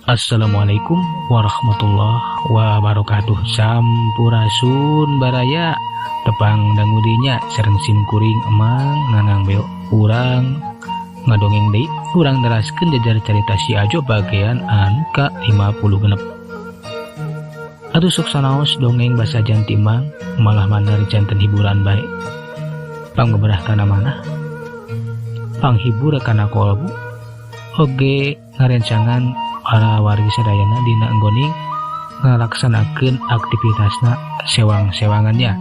Assalamualaikum warahmatullahi wabarakatuh. Sampurasun baraya, tepang dangu deui nya sareng simkuring Emang Nanang Beo. Urang ngadongeng deui, urang neraskeun jajar carita Si Ajo bagian anu ka 56. Atuh sok sanaos dongeng basa janti Emang malah maner janten hiburan bae. Panggeberah kana manah, panghibur kana kolbu, oge ngarencangan para wargi sadayana dina enggoning ngalaksanakeun aktivitasna sewang-sewangannya.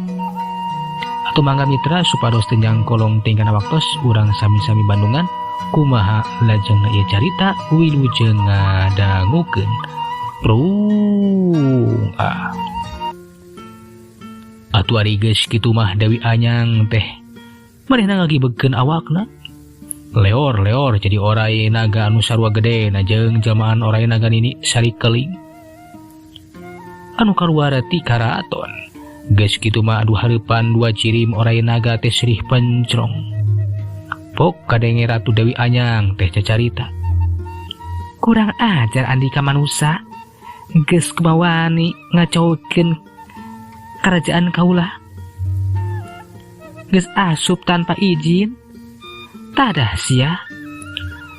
Atuh mangga mitra supados teu nyangkolong teuing kana waktos, urang sami-sami bandungan kumaha lajengna ieu carita. Wilujeng ngadangukeun. Prung ah. Atuh ari geus kitu mah Dewi Anyang teh manehna ngagibegkeun awakna. Leor-leor jadi orai naga anu sarua gede na jeung jelmaan orai naga Nini Sarikeling anu kaluar ti karaton. Geus kitu mah adu hareupan dua cirim orai naga teh sirih pencrong. Pok kadenge Ratu Dewi Anyang teh cacarita. Kurang ajar andika manusa, geus kumawani ngacaukeun kerajaan kaula. Geus asup tanpa izin. Tadah sia.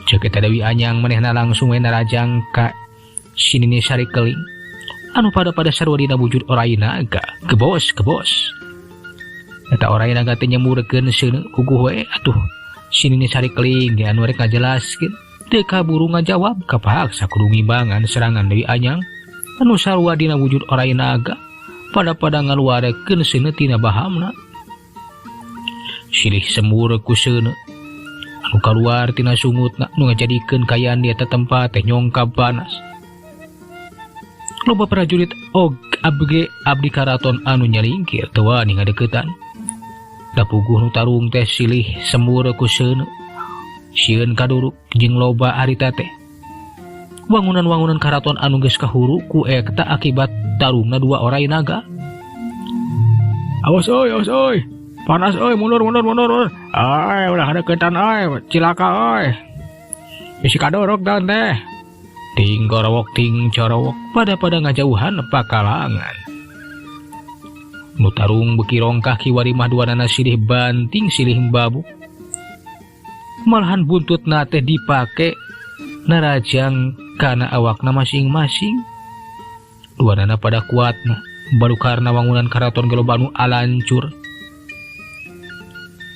Ceuk eta Dewi Anyang manehna langsung we narajang ka si Nini Sarikeling anu pada-pada sarua dina wujud orai naga. Gebos gebos. Eta orai naga teh nyemurkeun seuneu puguh we atuh si Nini Sarikeling ge anu rek ngajelaskeun teu kaburu ngajawab kapaksa kudu ngimbangan serangan Dewi Anyang anu sarua dina wujud orai naga pada-pada ngaluarekeun seuneu tina bahamna. Silih sembur ku seuneu anu kaluar tina sungutna nu ngajadikeun kayaan di eta tempat teh nyongkab panas. Loba prajurit og abge abdi karaton anu nyalingkir teu wani ngadeukeutan. Da puguh nu tarung teh silih sembur ku seuneu. Sieun kaduruk jeung loba harita teh. Wangunan-wangunan karaton anu geus kahuru ku eta akibat tarungna dua orai naga. Awas euy, awas euy. Panas euy, mundur mundur mundur mundur. Ay, ulah deketan euy, cilaka euy. Bisi kadorok daun teh. Ting gorowok ting corowok pada-pada ngajauhan pakalangan. Nu tarung beuki rongkah kiwari mah duanana silih banting silih babuk. Malahan buntutna teh dipake narajang kana awakna masing-masing. Duanana pada kuatna baru karena wangunan karaton ge loba nu alancur.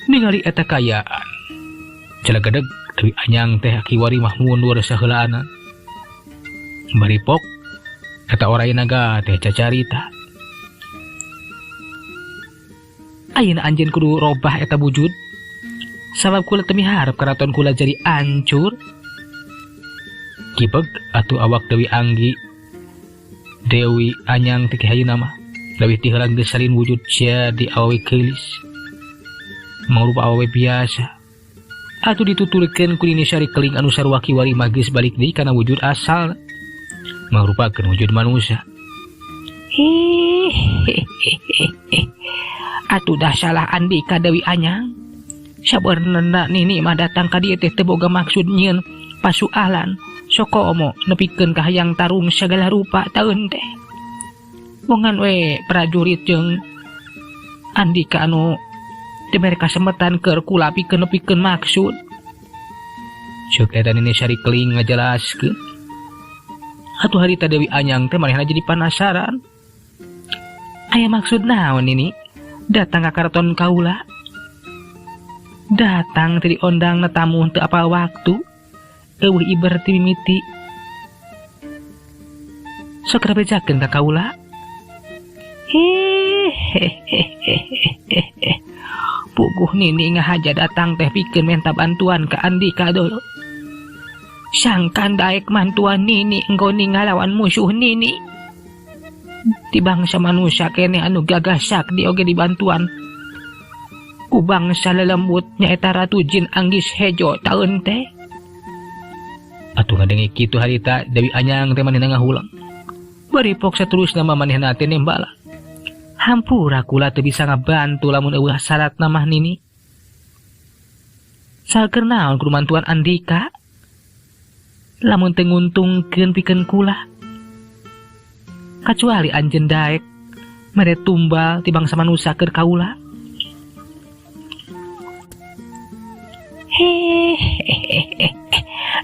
Ningali eta kayaan celegedeg Dewi Anyang teh kiwari mah mundur saheulaana. Bari pok eta orai naga teh cacarita. Ayeuna anjeun kudu robah eta wujud sabab kula teu miharep karaton kula jadi ancur. Kibeg atuh awak Dewi Anggi Dewi Anyang teh hayeuna mah leuwih ti heula geus salin wujud jadi awewe geulis mangrupa awewe biasa. Atuh dituturkeun ku Nini Sarikeling anu sarua kiwari mah geus balik deui kana wujud asal mangrupakeun wujud manusia. Hihihihi. Atuh dah salah andika Dewi Anyang. Sabenerna Nini mah datang ka dieu teh teu boga maksud nyieun pasualan. Soko omo nepikeun ka hayang tarung sagala rupa taeun teh. Bongan we prajurit jeung andika anu teu mere kasemetan keur kula pikeun nepikeun maksud. Ceuk eta Nini Sarikeling ngajelaskeun. Atuh harita Dewi Anyang teh manehna jadi panasaran. Aya maksud naon Nini datang ka karaton kaula? Datang teh diondangna tamu teu apal waktu. Eueuh iber ti mimiti. Sok rabejakeun ka kaula. Hehehehehehe. Puguh Nini ngahaja datang teh pikeun menta bantuan ka andika dulu. Sangkan daek mantuan Nini enggoni ngalawan musuh Nini. Ti bangsa manusia keneh anu gagah sakti oge dibantuan ku bangsa lelembut nyaeta Ratu Jin Anggis Hejo taeun teh. Atuh ngadenge kitu harita Dewi Anyang teh manehna ngahulang. Bari pok saterusna mah manehna teh nembala. Hampura kula teu bisa ngabantu lamun eueuh syaratna mah Nini. Saker naon kudu mantuan andika? Lamun teu nguntungkeun pikeun kula. Kacuali anjeun daek mere tumbal ti bangsa manusa keur kaula. Hehehe.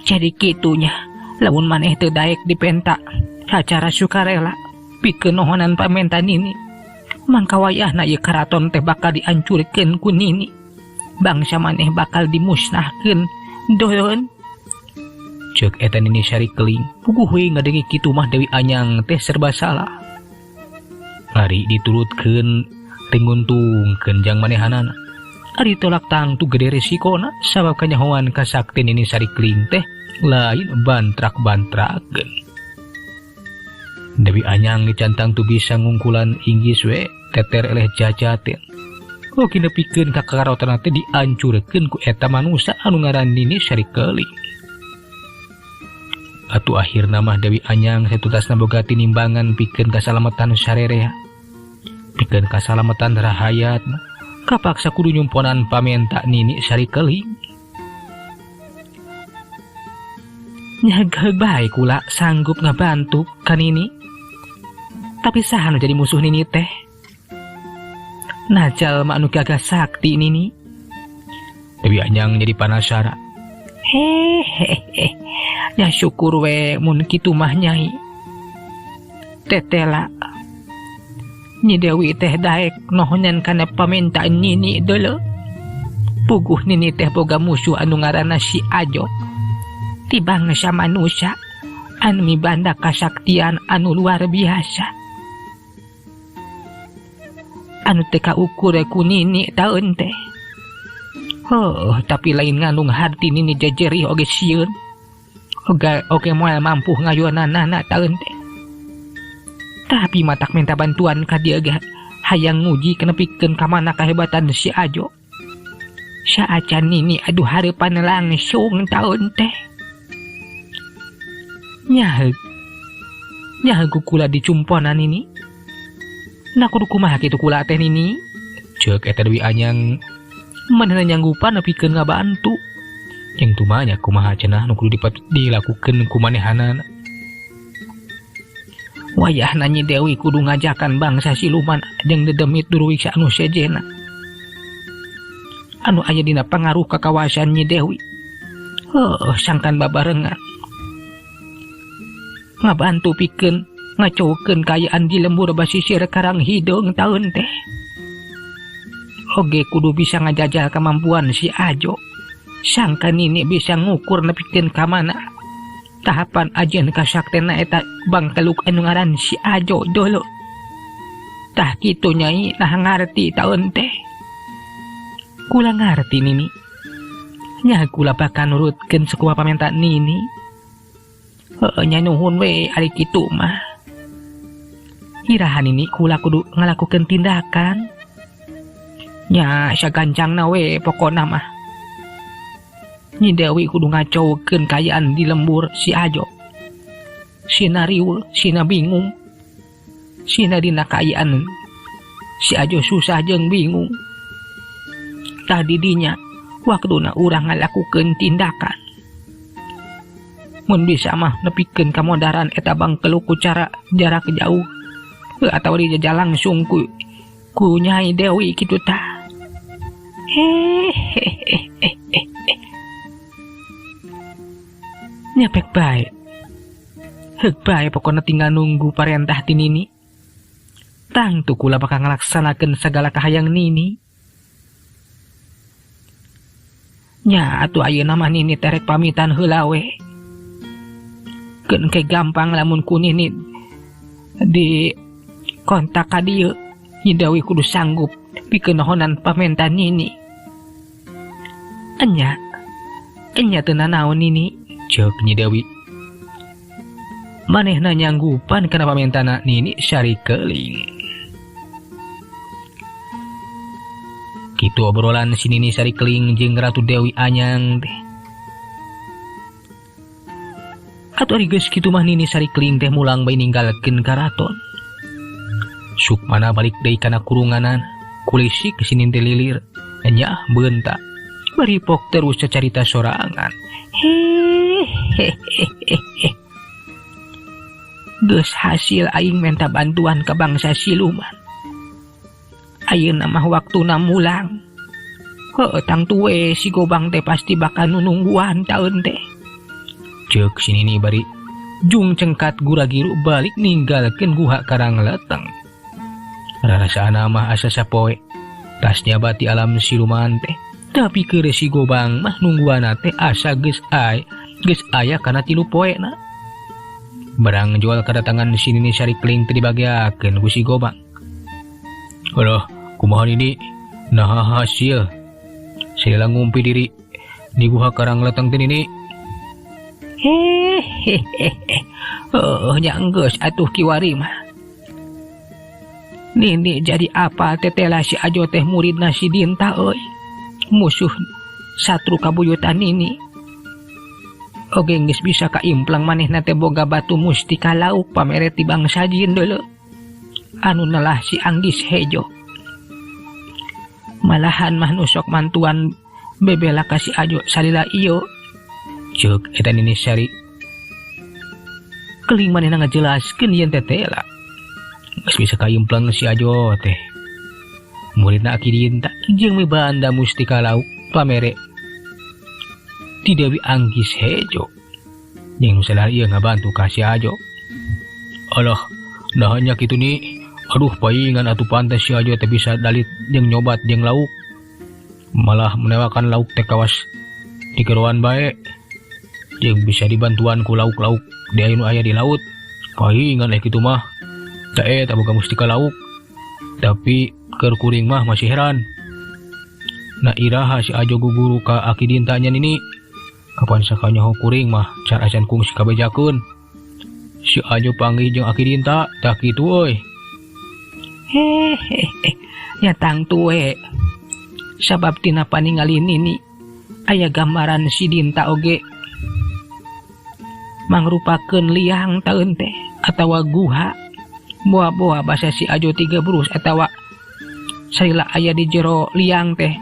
Jadi kitunya lamun maneh teu daek dipenta sacara sukarela pikeun nohonan pamenta nini. Mangka wayahna ieu karaton teh bakal diancurkeun ku nini. Bangsa maneh bakal dimusnahkeun doeun. Ceuk eta Nini Sari Keling puguh we ngadenge kitu mah Dewi Anyang teh serba salah. Ari diturutkeun teu nguntungkeun jang manehanana. Ari tolak tangtu gede resikona sabab kanyahoan kasakti Nini Sari Keling teh lain bantrak-bantrakeun. Dewi Anyang dicantang tu bisa ngungkulan inggis we teter eleh jajatin. Oke nepikeun ka karaton teh diancurkeun ku eta manusa anu ngaran Nini Sari Keling. Atuh akhirna mah Dewi Anyang satutasna boga tinimbangan pikeun kasalamatan sarerea. Pikeun kasalamatan rahayatna kapaksa kudu nyumponan pamenta Nini Sari Keling. Nya geug bae kula sanggup ngabantu ka Nini. Tapi saha nu jadi musuh Nini teh? Nah jalma anu gagah sakti Nini. Dewi Anyang jadi panasaran. Hehehe. Nya syukur we mun kitu mah nyai. Tetela. Nyi Dewi teh daek nohonan kana pamintaan Nini deuleu. Puguh Nini teh boga musuh anu ngaranna si Ajo. Ti bangsa manusia anu mibanda kasaktian anu luar biasa. Anu teu kaukur ku Nini taeun teh. Heuh, tapi lain ngandung harti Nini jejerih oge sieun. Oge moal mampu ngayonanana taeun teh. Tapi matak minta bantuan ka dieu ge hayang nguji kenepikeun ka mana kahebatan si Ajo. Saacan Nini aduh hareupan langsung taeun teh. Nyaheug. Nyaheug ku kula dicumponan Nini. Nah kudu kumaha kitu kula teh Nini? Ceuk eta Dewi Anyang manehna nyanggupan nepikeun ngabantu. Jeung tumanya kumaha cenah nu kudu dilakukeun ku manehanana. Wayahna Nyi Dewi kudu ngajakan bangsa siluman jeung dedemit duruwiksa anu sejena. Anu aya dina pangaruh kakawasan Nyi Dewi. Heuh, sangkan babarengan. Ngabantu pikeun ngacaukeun kaayaan di lembur basisir Karang Hideung taeun teh. Oge kudu bisa ngajajal kemampuan si Ajo. Sangkan Nini bisa ngukur nepikeun ka mana tahapan ajeun kasaktena eta bangkeluk anu ngaran si Ajo deuleu. Tah kitu nyai nah ngarti taeun teh. Kula ngarti Nini. Nya kula bakal nurutkeun sakumaha pamenta Nini. Heueuh nya nuhun we ari kitu mah. Iraha Nini kula kudu ngalakukeun tindakan. Nya sagancangna we pokona mah. Nyi Dewi kudu ngacaukeun kaayaan di lembur si Ajo. Sina riweuh, sina bingung. Sina dina kaayaan si Ajo susah jeung bingung. Tah di dinya waktuna urang ngalakukeun tindakan. Mun bisa mah nepikeun kamodaran eta bangkeluk ku cara jarak jauh atawa dijajal langsung ku Nyai Dewi kitu tah. Hehehe. Nyapek bae. Heuk bae pokona tinggal nunggu parentah ti Nini. Tangtu kula bakal ngalaksanakeun sagala kahayang Nini. Nya atuh ayeuna mah Nini terek pamitan heula we. Keun ke gampang lamun ku Nini di kontak ka dieu. Nyi Dewi kudu sanggup pikeun nohonan pamenta Nini. Enya. Enya teu nanaon Nini. Ceuk Nyi Dewi. Manehna nyanggupan kana pamentana Nini Sari Keling. Kitu obrolan si Nini Sari Keling jeung Ratu Dewi Anyang teh. Atuh ari geus kitu mah Nini Sari Keling teh mulang bae ninggalkeun karaton. Sukmana balik deui kana kurunganan, kulisik si Nini teh lilir, nya beunta. Bari pok terus cacarita sorangan. Hehehehe. Geus hasil aing menta bantuan ka bangsa siluman. Ayeuna mah waktuna mulang. Heueuh tangtu we si Gobang teh pasti bakal nunungguan taeun teh. Ceuk si Nini bari jung cengkat gura-giru balik ninggalkeun guha Karang Leteng. Rarasana mah asa sapoe tas nyabat di alam siluman teh. Tapi keur si Gobang mah nungguanna teh asa geus aya kana 3 poena. Barang jual kedatangan si Nini Sarikling teh dibagiakeun ku si Gobang. Alah, kumaha Nini? Naha hasil? Sila ngumpi diri di guha Karang Leteng teh Nini. Hehehe. Heuh nya geus atuh kiwari mah. Nini jadi apa tetela si Ajo teh muridna si Dinta euy. Musuh satru kabuyutan Nini. Oge geus bisa kaimplang manehna teh boga batu mustika lauk pamere ti bangsa jin deuleu. Anu nelah si Anggis Hejo. Malahan mah nu sok mantuan bebela ka si Ajo salila ieu. Ceuk eta Nini Sari. Keling manehna ngajelaskeun yen tetela. Geus bisa kaimplang si Ajo teh. Muridna Aki Dinta jeung mibanda mustika lauk pamere ti Dewi Anggis Hejo. Jeung nu sadar ieu ngabantu ka si Ajo. Alah, nah nya kitu ni. Aduh paingan atuh pantes si Ajo teh bisa dalit jeung nyobat jeung lauk. Malah menewakan lauk teh kawas dikeroan bae. Jeung bisa dibantuan ku lauk-lauk di anu aya di laut. Paingan kitu mah. Da eta boga mustika lauk. Tapi keur kuring mah masih heran. Nah iraha si Ajo guguru ka Aki Dinta nya Nini. Kapan sakanyaho kuring mah car acan kungsi kabejakeun. Si Ajo panggih jeung Aki Dinta tah kitu euy. Hehehe, nya tangtu we. Sabab tina paningali Nini aya gambaran si Dinta oge mangrupakeun liang taeun teh atawa guha. Boa-boa basa si Ajo tiga berus atawa salila aya di jero liang teh.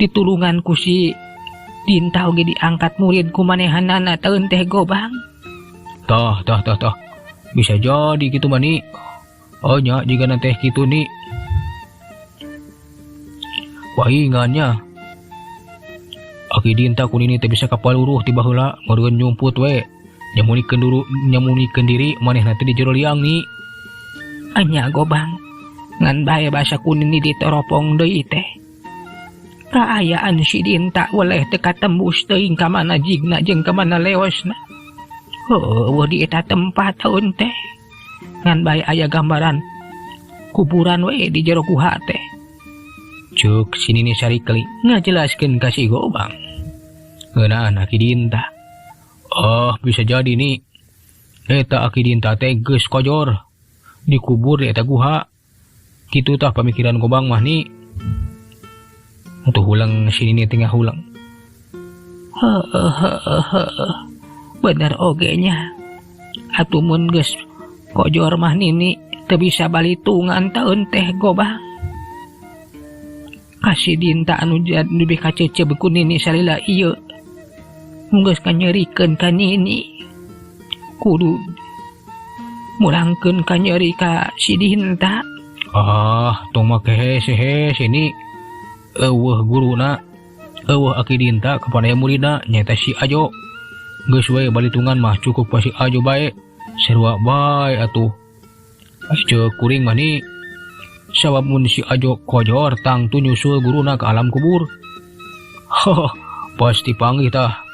Ditulungan ku si Dinta oge diangkat murid ku manehanana taeun teh Gobang. Tah tah tah tah. Bisa jadi kitu mah ni. Oh nya jigana teh kitu ni. Paingannya. Aki Dinta ku Nini teh bisa kapaluruh ti baheula meureun nyumput we. Nyamunikeun diri manehna teh di jero liang ni. Anya Gobang. Ngan bae basa ku Nini ditoropong deui teh. Kaayaan si Dinta weleh teu katembus teuing ka mana jigna jeung ka mana leosna. Heueuh di eta tempat taun teh. Ngan bae aya gambaran kuburan we di jero guha teh. Ceuk si Nini Sarikling ngajelaskeun ka si Gobang. Ngeunaan Aki Dinta. Oh, bisa jadi ni. Eta Aki Dinta teh geus kojor dikubur di eta guha. Kitu tah pamikiran Gobang mah ni. Atuh hulang si Nini tengah hulang. Heeh. Bener oge nya. Atuh mun geus kojor mah Nini teu bisa balitungan taeun teh Gobang. Kasih Dinta anu lebih kacecep ku Nini salila ieu. Geus kanyerikeun ka Nini. Kudu mulangkeun kanyeri ka si Dinta. Ah, tong make hese-hese ni. Eueuh guruna, eueuh Aki Dinta kepada muridna nyaeta si Ajo. Geus we balitungan mah cukup ka si Ajo bae. Sarua bae atuh. Ceuk kuring mah ni. Sabab mun si Ajo kojor tangtu nyusul guruna ke alam kubur. Hoh, pasti panggih tah.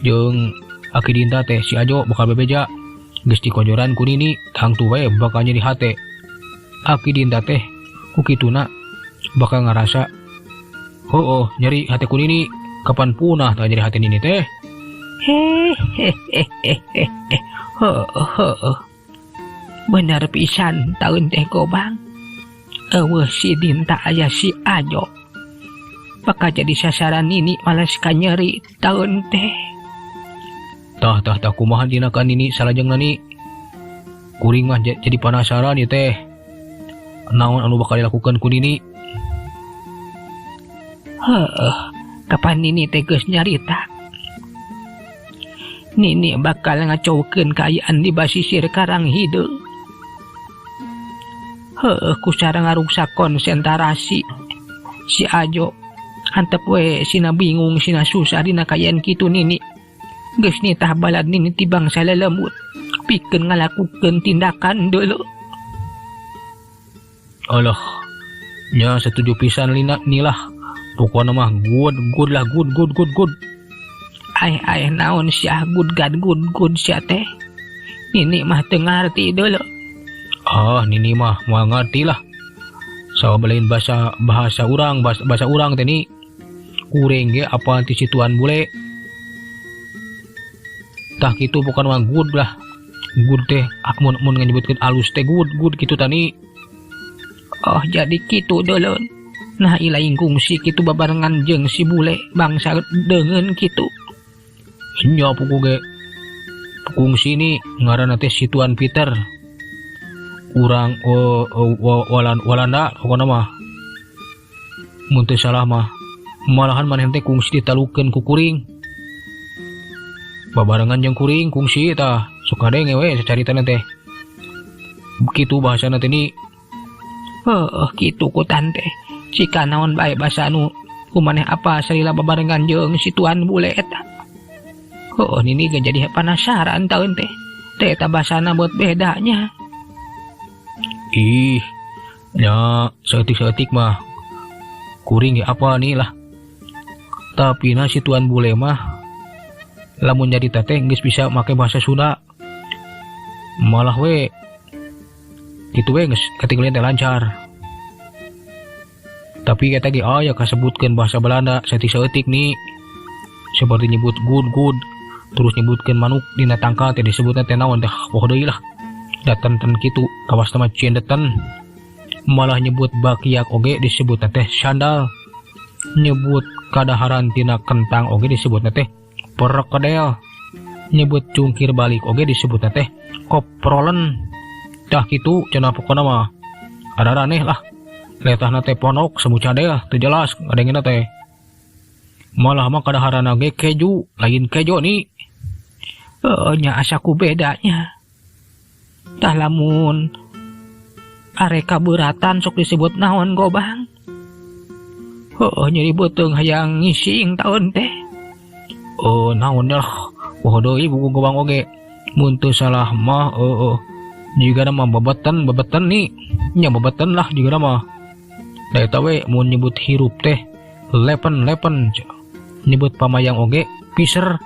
Jeung Aki Dinta teh si Ajo bakal bebeja. Geus dikojoran ku Nini tangtu we bakal nyeri hate. Aki Dinta teh ku kituna bakal ngarasa heueuh nyeri hate ku Nini. Kapan punah tah nyeri hate Nini teh. Hehehehe. Heueuh. Bener pisan taun teh Gobang. Eueuh si Dinta aya si Ajo. Bakal jadi sasaran Nini malas kanyeri taun teh. Tah tah tah kumaha dina ka Nini salajengna ni. Kuring mah jadi penasaran ieu teh. Naon anu bakal dilakukan ku Nini? Heuh, kapan Nini teh geus nyarita. Nini bakal ngacaukeun kaayaan di basisir Karang Hideung. Heuh, ku cara ngaruksak konsentrasi si Ajo. Antep we sina bingung sina susah dina kaayaan kitu Nini. Geus nitah balad Nini ti bangsa lelembut pikeun ngalakukeun tindakan deuleu. Alah, nya setuju pisan lina nilah. Pokokna mah good good lah, good good good good. Ai ai naon sia good gad good good sia teh. Nini mah teu ngarti deuleu. Ah, Nini mah moal ngarti lah. Sabab lain bahasa bahasa urang, bahasa, bahasa urang teh ni. Kuring ge apa ti situan bule. Tah kitu pokona mah good lah. Good teh mun mun nganyebutkeun alus teh good good kitu tani. Oh jadi kitu deuleu. Nah ilaing kungsi kitu babarengan jeung si bule bangsa deungeun kitu. Nya pugu ge kungsi ni ngaranna teh si Tuan Peter. Urang Walanda pokona mah. Mun teu salah mah malahan maneh teh kungsi ditalukeun ku kuring. Babarengan jeung kuring kungsi tah sok kadenge we sacaritana teh. Kitu bahasana teh ni. Heuh kitu ku tante. Cika naon bae basa nu kumaneh apa salila babarengan jeung si Tuan bule eta. Heuh Nini ge jadi penasaran taeun teh. Teh eta basana buat bedanya. Ih, nya saeutik-saeutik mah kuring ge apa nih lah. Tapi na si Tuan bule mah lamun jadi teteh geus bisa make bahasa Sunda. Malah we kitu we geus katinggalin teh lancar. Tapi eta ge aya kasebutkeun bahasa Belanda saeutik-saeutik nih. Seperti nyebut good good, terus nyebutkeun manuk dina tangkal teh disebutna teh naon teh poho deui lah. Datenten kitu kawas mah ciendeten. Malah nyebut bakiak oge disebutna teh sandal. Nyebut kadaharan tina kentang oge disebutna teh perkedel. Nyebut cungkir balik oge disebutna teh koprolen. Tah kitu cenah pokona mah. Ada aneh lah. Letahna teh ponok semu cadel teu jelas ngadengena teh. Malah mah kadaharana ge keju, lain kejo nih. Heuh nya asa ku bedanya. Tah lamun arek kaberatan sok disebut naon gobang. Heuh nyeri beuteung hayang ngising taeun teh. Oh naon lah. Poho deui buku gobang oge. Mun teu salah mah heuh jiga mah bebeten bebeten nih. Nya bebeten lah jiga mah. Da eta we mun nyebut hirup teh lepen lepen. Nyebut pamayang oge piser.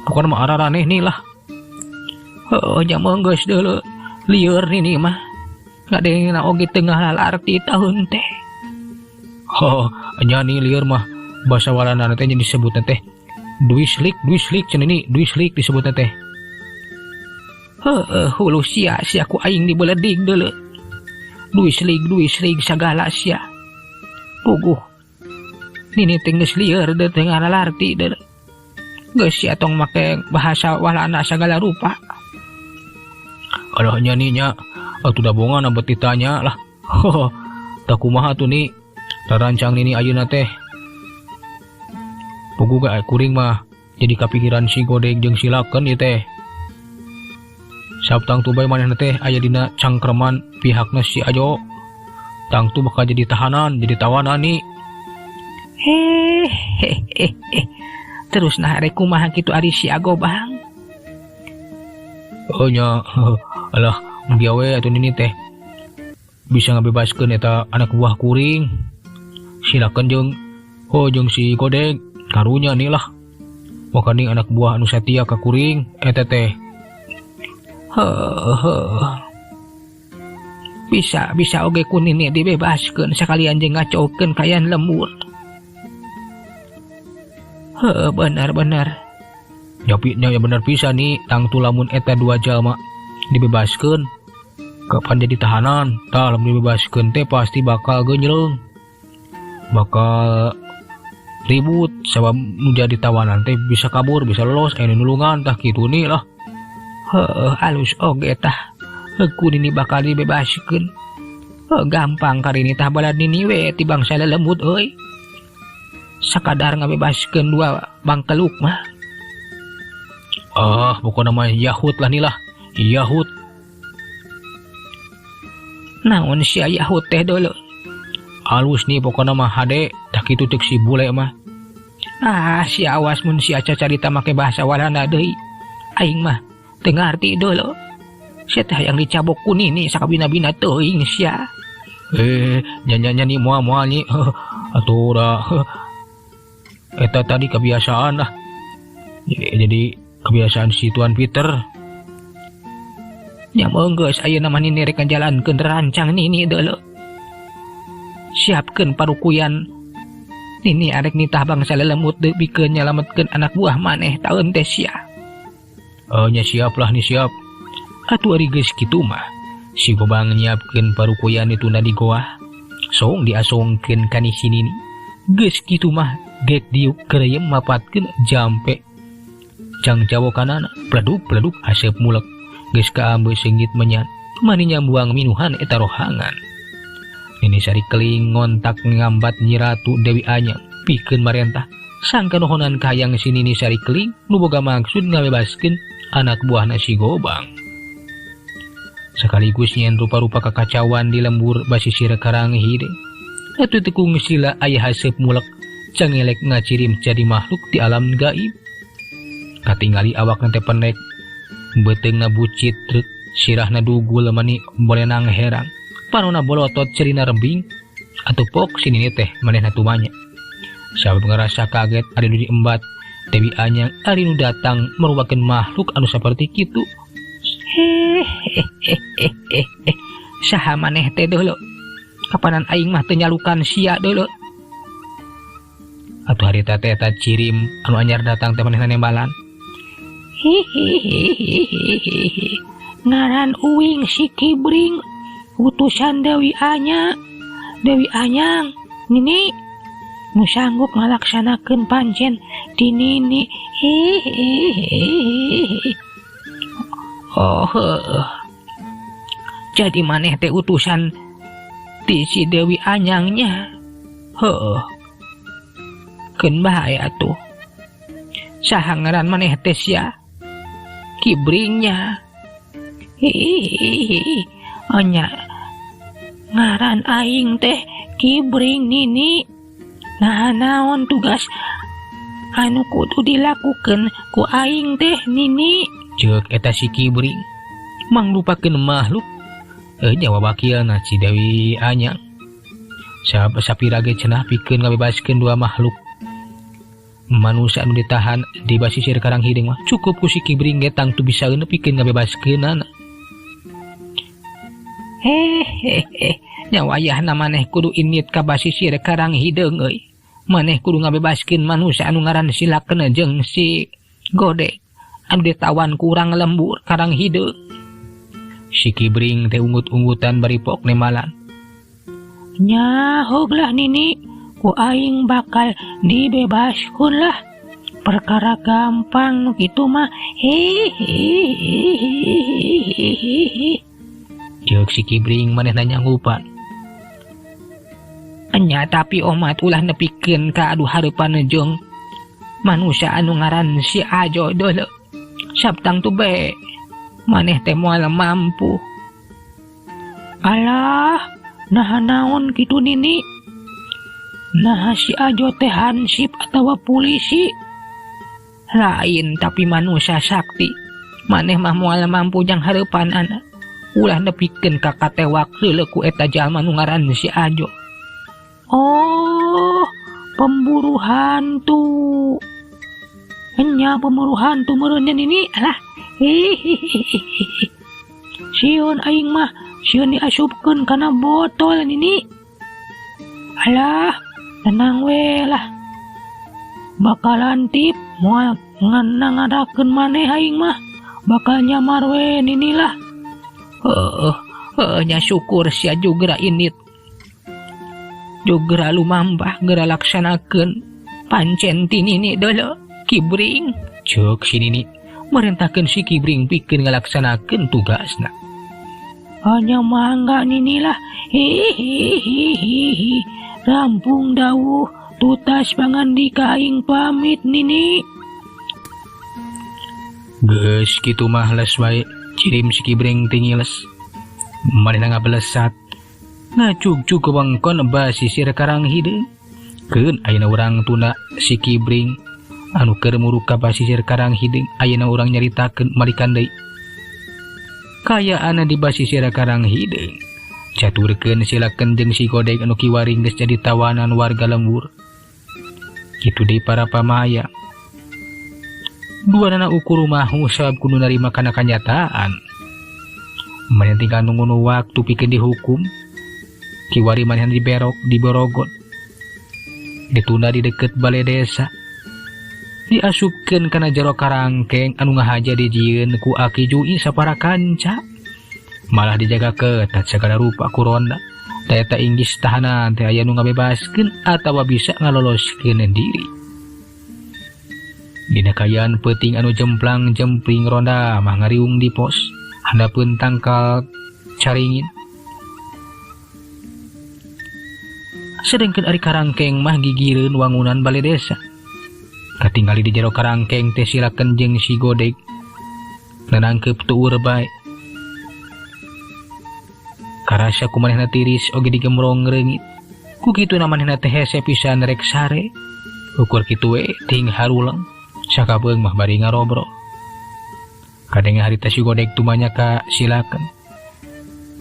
Pokona mah araraneh nih lah. Heuh nya mah geus deuleu lieur nini mah. Ngadengena oge teu ngalarti taeun teh. Oh, nya nih lieur mah bahasa Walanda teh nya disebutna teh duislik duislik cenah ini duislik disebutna teh. Heuh hulu sia sia ku aing dibeledig deuleu. Duislig duislig sagala sia. Puguh. Nini teh geus lieur deui teu ngalarti deuleu. Geus sia tong make bahasa Walanda sagala rupa. Alah nya nih nya atuh da bongan abet ditanya lah. Tah kumaha tuh nih rarancang nini ayeuna teh. Puguh ge kuring mah jadi kapikiran si Godeg jeung si Laken ieu teh. Sabtang tu bae manehna teh aya dina cangkreman pihakna si Ajo. Tangtu bakal jadi tahanan, jadi tawanan nih. Hehehe. Terus nah rek kumaha kitu ari si Ago bang? Oh nya, alah mugia we atuh nini teh bisa ngabebaskeun eta anak buah kuring. Silakan jeung oh jeung si Godeg karunya nih lah. Wakaning anak buah anu satia ka kuring eta teh. Heuh. Bisa bisa oge ku nini dibebaskeun sakalian jeung ngacaukeun kaayaan lembur. Heuh bener-bener. Ya, ya bener pisan nih tangtu lamun eta dua jalma dibebaskeun kapan jadi tahanan. Tah lamun dibebaskeun teh pasti bakal geunjleung. Bakal ribut sabab nu jadi tawanan teh bisa kabur, bisa lolos, aya nu nulungan tah kitu nih lah. Heuh alus oge tah. Ku nini bakal dibebaskeun. Heuh gampang karini tah balad nini we ti bangsa lelembut euy. Sakadar ngabebaskeun dua bangkeluk mah. Ah, pokokna mah Yahud lah nih lah. Yahud. Naon sia Yahud teh deuleu? Alus nih pokokna mah hade, tah kitu ceuk si bule mah. Ah, sia awas mun sia cacarita make bahasa Walanda deui. Aing mah teu ngarti deuleu. Sia teh hayang dicabok ku nini sakabina-bina teuing sia. Nya nya nya ni moal moal nyi. Atuh da. Eta tadi kebiasaan lah. Jadi kebiasaan si Tuan Peter. Nya geus ayeuna mah nini rek ngajalankeun rancang nini deuleu. Siapkeun parukuyan. Nini arek nitah bangsa lelemut deui pikeun nyalametkeun anak buah maneh taeun teh sia. Nya siap lah nih siap. Atuh ari geus kitu mah. Si Gobang nyiapkeun parukuyan ditunda di goa. Song diasongkeun ka si nini. Geus kitu mah gek diuk kereyem mapatkeun jampe. Cang cawokanana pleduk-pleduk asep mulek. Geus kaambe seungit menyan. Mani nyambuang minuhan eta rohangan. Nini Sari Keling ngontak ngambat Nyi Ratu Dewi Anyang pikeun marentah. Sangkanohonan kahayang si Nini Sari Keling nu boga maksud ngabebaskeun anak buahna si Gobang. Sekaligus nyen rupa-rupa kakacauan di lembur basisir Karang Hideung. Atuh teu kungsila aya haseup mulek cangelek ngacirim jadi makhluk di alam gaib. Katingali awakna teh pendek, beuteungna bucit treuk, sirahna dugul mani bolenang herang, panona bolotot cerina rembing, atuh pok si nini teh manehna tumanya. Sabab ngerasa kaget ari nu diembat Dewi Anyang ari nu datang merupakan makhluk anu saperti kitu. Hehehehehe. Saha maneh teh deuleu? Kapanan aing mah teu nyalukan sia deuleu. Atuh harita teh eta cirim anu anyar datang teh manehna nembalan. Hihihihihihi. Ngaran uing si Kibring, utusan Dewi Anya. Dewi Anyang nini nu sanggup ngalaksanakeun pancen ti nini. Hihihihihi. Oh, heuh. Jadi maneh teh utusan ti si Dewi Anyangnya. Heuh. Keun bae atuh. Saha ngaran maneh teh sia? Kibringnya. Hihihihi. Anya ngaran aing teh Kibring nini. Nah naon tugas anu kudu dilakukeun ku aing teh nini? Ceuk eta si Kibring mangrupakeun makhluk. Nyawa wakilna si Dewi Anyang. Sapira ge cenah pikeun ngabebaskeun dua makhluk manusia anu ditahan di basisir Karang Hideung mah cukup ku si Kibring ge tangtu bisaeun pikeun ngabebaskeunana. Hehehe, nya wayahna maneh kudu init ka basisir Karang Hideung euy. Maneh kudu ngabebaskeun manusia anu ngaran si Lakena jeung si Godek anu ditawan ku urang lembur Karang Hideung. Si Kibring teh ungut-ungutan bari pok nemalan. Nyaho lah nini, ku aing bakal dibebaskeun lah. Perkara gampang nu kitu mah. Hihihihihihi. Ceuk si Kibring manehna nyanggupan. Nya tapi omat ulah nepikeun ka adu hareupan jeung manusia anu ngaran si Ajo deuleu. Sabtang tu be maneh teh moal mampu. Alah, naha naon kitu nini? Naha si Ajo teh hansip atawa polisi? Lain tapi manusia sakti. Maneh mah moal mampu jang hareupan anak. Ulah nepikeun ka katewak heuleuh ku eta jalma nu ngaran si Ajo. Oh, pemburu hantu. Enya pemburu hantu meureun nini. Alah, hihihihihi. Sieun aing mah, sieun diasupkeun kana botol nini. Alah, tenang we lah. Bakalan tip moal ngadakeun maneh aing mah. Bakal nyamar we nini lah. Heuh, heuh, nya syukur sia jugra init. Jugra lumambah geura laksanakeun pancen ti nini deuleu Kibring. Ceuk si nini merintahkeun si Kibring pikeun ngalaksanakeun tugasna. Hanya mangga nini lah. Hihihihihi. Rampung dawuh Tutas pangandika aing pamit Nini. Geus kitu mah les wae cirim si Kibring tingiles. Manehna ngabelesat. Ngacugcug ke wengkon basisir Karang Hideung. Keun ayeuna urang tunda si Kibring anu keur muruk ka basisir Karang Hideung ayeuna urang nyaritakeun malikan deui. Kayaanna di basisir Karang Hideung. Caturkeun silakeun jeung si Godeg anu kiwari geus jadi tawanan warga lembur. Kitu deui para pamayang. Duanana ukur mahu sabab kudu narima kana kanyataan. Manehna tinggal nunggu nu waktu pikeun dihukum. Kiwari manehna diberok diborogot. Ditunda di deket balai desa. Diasupkeun kana jero karangkeng anu ngahaja dijieun ku Aki Jui sapara kanca. Malah dijaga ketat segala rupa ku ronda. Da eta inggis tahanan teh aya nu ngabebaskeun atawa bisa ngaloloskeun diri. Dina kaayaan peuting anu jemplang-jempling ronda mah ngariung di pos handapeun tangkal caringin. Sedengkeun ari karangkeng mah gigireun wangunan balai desa. Katingali di jero karangkeng teh silakeun jeung si Godeg nanangkeup tuur bae. Karasa ku manehna tiris oge digemrong reungit. Ku kituna manehna teh hese pisan rek sare. Ukur kitu we ting haruleng. Sakapeung mah bari ngarobrol. Kadenge harita si Godeg tumanya ka silakeun.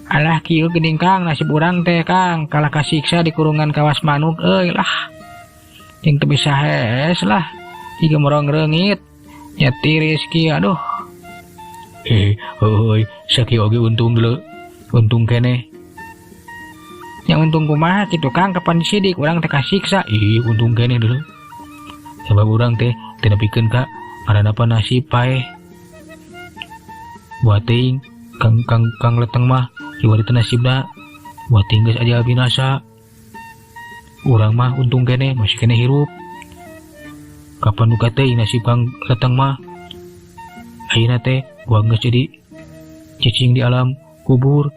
Alah kieu geuning Kang nasib urang teh Kang kalah kasiksa di kurungan kawas manuk euy lah. Jeung teu bisa hees lah. Digemrong reungit. Nya tiris kieu aduh. Heuy, sakieu oge untung deuleu. Untung keneh. Yang untung kumaha kitu Kang kapan disidik urang teh kasiksa. Ih, untung keneh deuleu. Sabab urang teh teu nepikeun ka ngaranapa nasib paeh. Buat teuing Kang Kang Kang Leteng mah kiwari teh nasibna buat teuing geus aja binasa. Urang mah untung keneh masih keneh hirup. Kapan duka teuing nasib Kang Leteng mah. Ayeuna teh gua geus jadi cicing di alam kubur.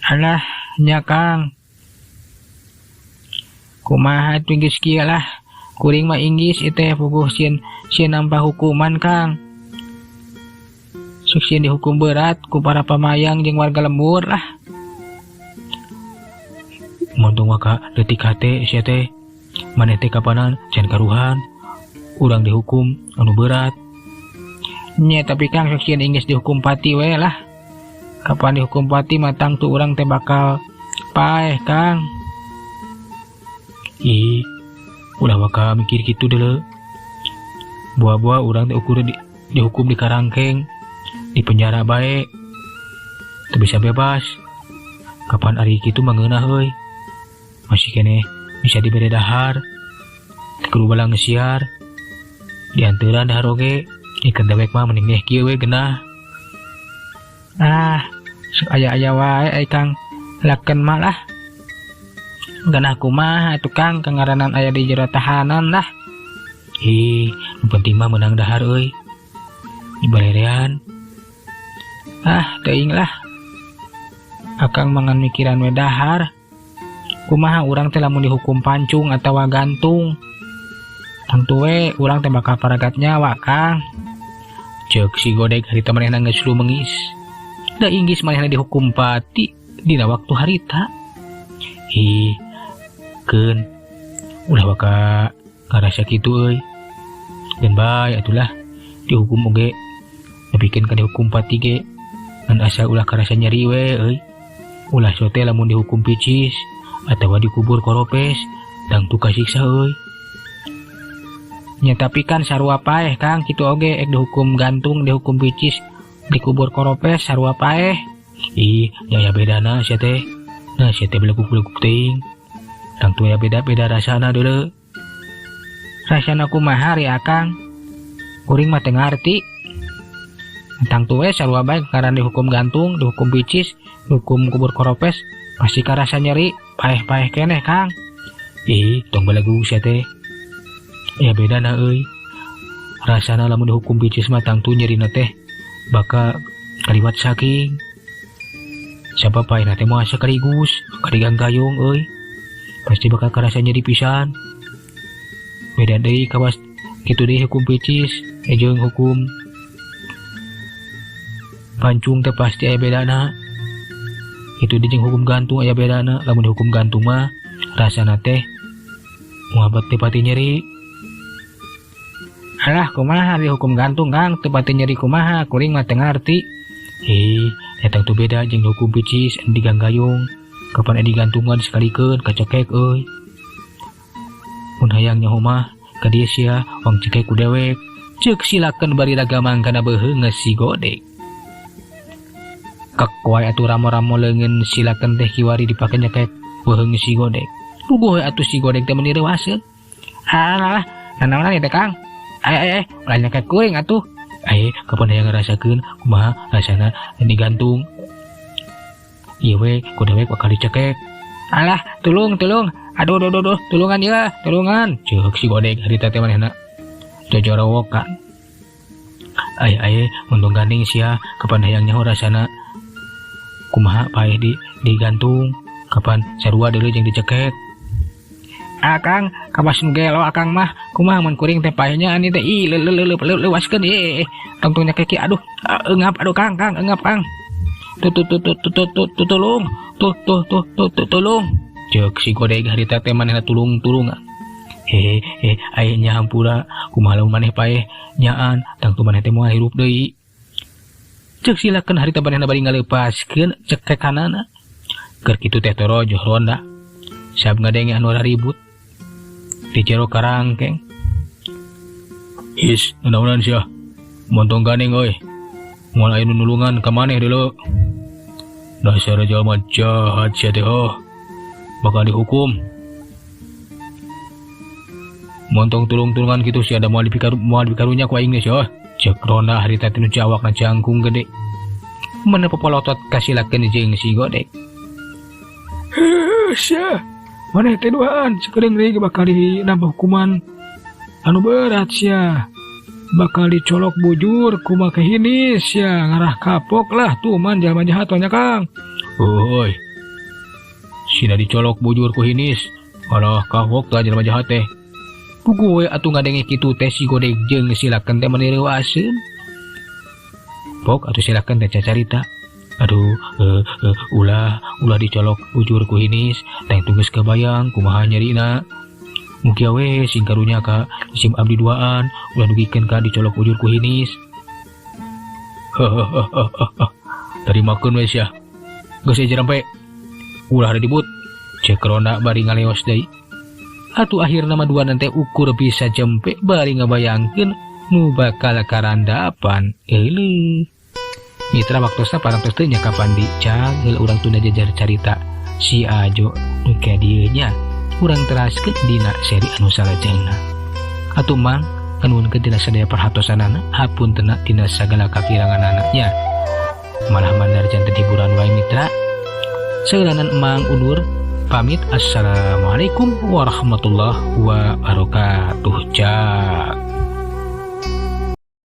Alah nya Kang. Kumaha atuh geus kieu lah. Kuring mah inggis ieu teh puguh sieun sieun nampa hukuman Kang. Sok sieun dihukum berat ku para pamayang jeung warga lembur lah. Montong mah ka leutik hate sia teh. Maneh teh kapanan can karuhan. Urang dihukum anu berat. Nya tapi Kang sok sieun inggis dihukum pati we lah. Kapan dihukum pati mah tangtu urang teh bakal paeh Kang. Ih, ulah waka mikir kitu deuleu. Buah-buah urang teh ukur dihukum di karangkeng, di penjara bae. Teu bisa bebas. Kapan ari kitu mah ngeunah euy. Masih keneh bisa dibere dahar. Teu kudu balang siar. Dianteuran dahar oge. Ikan dewek mah mending neh kieu we genah. Ah, sok aya-aya wae ai Kang. Lakeun mah lah. Genah kumaha atuh Kang kangaranan aya di jero tahanan lah. Ih, nu penting mah meunang dahar euy. Dibarerean. Ah, teuing lah. Akang mangan mikiran we dahar. Kumaha urang teh lamun dihukum pancung atawa gantung. Tangtu we urang teh bakal paragat nyawa Kang. Ceuk si Godeg harita manehna geus lumengis. Da inggis manehna dihukum pati dina waktu harita. Ih, keun ulah waka ngarasa kitu euy. Geun bae atulah dihukum oge nepikeun ka dihukum pati ge. Ngan asa ulah karasa nyeri we euy. Ulah sote lamun dihukum picis atawa dikubur koropes tangtu kasiksa euy. Nya tapi kan sarua paeh Kang kitu oge ek dihukum gantung, dihukum picis, dikubur koropes sarua paeh. Ih, nya aya bedana sia teh. Nah sia teh beleguk-beleguk teuing. Tangtu aya beda-beda rasana deuleu. Rasana kumaha ri Akang? Kuring mah teu ngarti. Tangtu we sarua bae ngaran dihukum gantung, dihukum picis, dihukum kubur koropes pasti karasa nyeri, paeh-paeh keneh Kang. Ih, tong belegug sia teh. Ya beda na euy. Rasana lamun dihukum picis mah tangtu nyerina teh bakal kaliwat saking. Sabab paehna teh moal sakaligus kadigang gayung euy. Pasti bakal karasa nyeri pisan. Beda deui kawas kitu deui hukum picis jeung hukum pancung teh pasti aya bedana. Kitu deui jeung hukum gantung aya bedana. Lamun hukum gantung mah rasana teh moal teu pati nyeri. Alah kumaha di hukum gantung Kang, teu pati nyeri kumaha, kuring mah teu ngarti. Hei, eta tuh beda jeung hukum picis diganggayung. Kapan digantungan sekalikeun kacekek euy. Mun hayang nyaho mah ka dieu sia wang cekek ku dewek. Ceuk silakeun bari ragamang kana beuheung si godek. Kek wae atuh ramo-ramo leungeun silakeun teh kiwari dipake nyekek beuheung si godek. Puguh we atuh si godek teh meuni reuaseun. Alah, nanaonan ieu teh Kang? Ay, ulah nyekek kuring atuh. Ay, kapan hayang ngarasakeun kumaha rasana digantung. Ieu we ku dewek bakal dicekek. Alah, tulung, tulung. Aduh, duh, duh, duh, tulungan ya, tulungan. Ceuk si godek harita teh manehna. Jojorowokan. Ay, ay, untung gandeng sia kapan hayang nyaho rasana kumaha paeh digantung, kapan sarua deuleu jeung dicekek. Akang, kawas nu gelo akang mah, kumaha mun kuring teh paehnya ani teh ih leuwaskeun ieu. Tong nyekek aduh, eungap aduh Kang, Kang, eungap Kang. Tuh tuh tuh tuh tuh tuh tuh tulung, tuh tuh tuh tuh tuh tulung. Ceuk si godeg harita teh manehna tulung-tulungan. Hehe, aya nya hampura, kumaha lamun maneh paeh nyaan, tangtu maneh teh moal hirup deui. Ceuk silakeun harita manehna bari ngaleupaskeun cekekanana. Keur kitu teh torojoh ronda. Sab ngadenge anu ribut. Di jero karangkeng. Is, naonan sia? Montong gandeng euy. Moal aya nu nulungan ka maneh deuleu. Dasar jalma jahat sia teh heuh. Bakal dihukum. Montong tulung-tulungan kitu sia da moal dipikarunya ku aing geus heuh. Ceuk ronda harita teh nu cawakna jangkung gede. Mana popolotot kasilakeun jeung si godek. Heuh sia. Maneh teh duaan sakedeung deui bakal dinambah hukuman anu berat sia. Bakal dicolok bujur ku make hinis sia, ngarah kapok lah tuh man jalma jahat nya Kang. Heuy. Sina dicolok bujur ku hinis. Alah kapok lah jalma jahat teh. Puguh we atuh ngadenge kitu teh si godek jeung silakeun teh meuni reuaseun. Pok atuh silakeun teh cacarita. Aduh, ulah dicolok bujur ku hinis, teh geus kabayang kumaha nyerina. Mugia we sing karunya ka sim abdi duaan, ulah dugikeun ka dicolok bujur ku hinis. Tarimakeun we sia. Geus jerempe. Ulah ribut. Ceuk ronda bari ngaleos deui. Atuh akhirna mah duaan teh ukur bisa jempe bari ngabayangkeun nu bakal karandapan. Euleuh. Mitra waktosna parantos teu nya kapan dicang heula urang tunda jajar carita si Ajo nu ka dieu nya. Urang teraskeun dina seri anu salajengna. Atuh mang kanuhunkeun tina sadaya perhatosanana, hapuntenna tina sagala kakiranganana nya. Malah mandar janten hiburan wae mitra. Saeulanan emang undur pamit. Assalamualaikum warahmatullahi wabarakatuh. Cak.